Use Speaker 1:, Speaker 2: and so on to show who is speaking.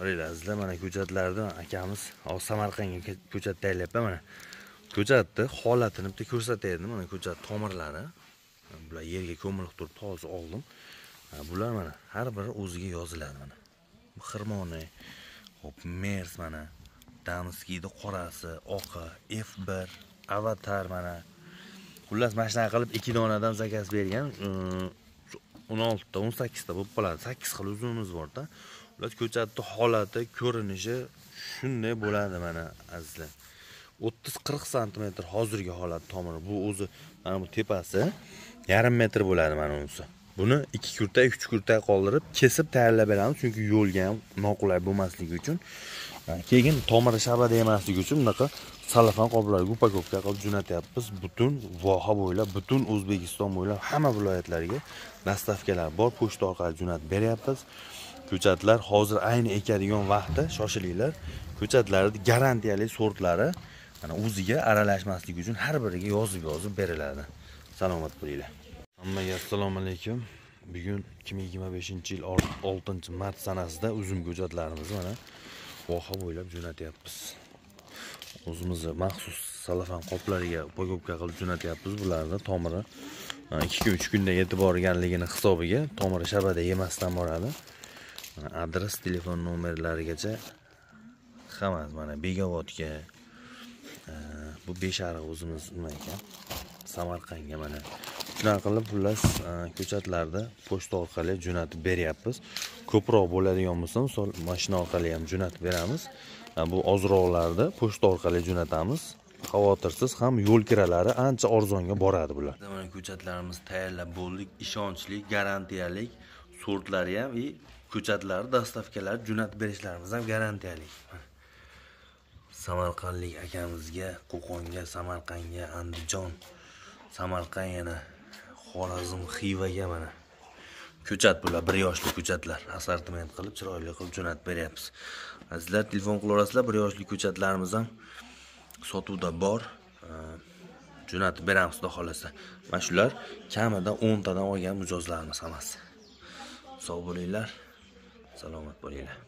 Speaker 1: Azizlar, mana ko'chatlardan akamiz hozir Samarqandga ko'chat tayyorlayapman. Mana ko'chatni holatini bitta ko'rsataydim. Mana ko'chat tomirlari. Bular yerga ko'milib turibdi, hozir oldim. Bular mana har biri o'ziga yoziladi mana. Bu xirmoni, hop, Mers mana, Damskiyni qorasi, oqi, F1, Avatar mana. Xullas mana shunaqa qilib 2 donadan zakaz bergan. 16 ta, 18 ta bo'lib qoladi. 8 xil uzumimiz bor-da. Ular ko'chatni holati, ko'rinishi shunday bo'ladi mana azizlar. 30-40 sm hozirgi holat tomiri. Bu o'zi mana bu tepasi 0.5 metr bo'ladi mana unisi. Buni 2 kurtak, 3 kurtak qoldirib kesib tayyorlab beramiz, chunki yo'lga ham noqulay bo'lmasligi uchun. Keyin tomiri shabada emasligi uchun bunaqa salafan qoplarga upakovka qilib jo'natyapmiz. Butun voha bo'ylab, butun O'zbekiston bo'ylab hamma viloyatlarga dastavkalar bor, pochta orqali jo'natib beryapmiz. Ko'chatlar hozir ayni ekadigan vaqtda, shoshilinglar. Ko'chatlarning garantiyali sortlari mana o'ziga aralashmasligi uchun har biriga yozib-yozib beriladi. Salomat bo'linglar. Hammaga assalomu alaykum. Bugun 2025-yil 6-mart sanasida uzum ko'chatlarimizni mana voha bo'ylab jo'natyapmiz. O'zimizni maxsus salafan qoplariga upakovka qilib jo'natyapmiz. Bularni tomiri 2-3 kunda yetib borganligini hisobiga tomiri shabada yemasdan boradi. Adres, telefon nomerlarigacha hammasi mana Begovodga, bu Beshariq o'zimiz nima ekan, Samarqandga mana shunaqa qilib xullas ko'chatlarda pochta orqali jo'natib beryapmiz. Ko'proq bo'ladigan bo'lsa, misol mashina orqali ham jo'natib beramiz. Bu ozroqlarda pochta orqali jo'natamiz. Xavotirsiz ham yo'l kiralari ancha arzonga boradi bular. Mana ko'chatlarimiz tayyorlab bo'ldik. Ishonchli, garantiyalik sortlari ham va ko'chatlar, dastavkalar jo'natib berishlarimiz ham garantiyalik. Samarqandlik akamizga, Qo'qonga, Samarqandga, Andijon, Samarqand yana Xorazm, Xivaga mana ko'chat bular, 1 yoshli ko'chatlar assortiment qilib, chiroyli qilib jo'natib beryapmiz. Azizlar, telefon qilaverasizlar, 1 yoshli ko'chatlarimiz ham sotuvda bor. Jo'natib beramiz xudo xolasa. Mana shular kamida 10 tadan olgan mijozlarimiz hammasi. Sog' bo'linglar, salomat bo'linglar.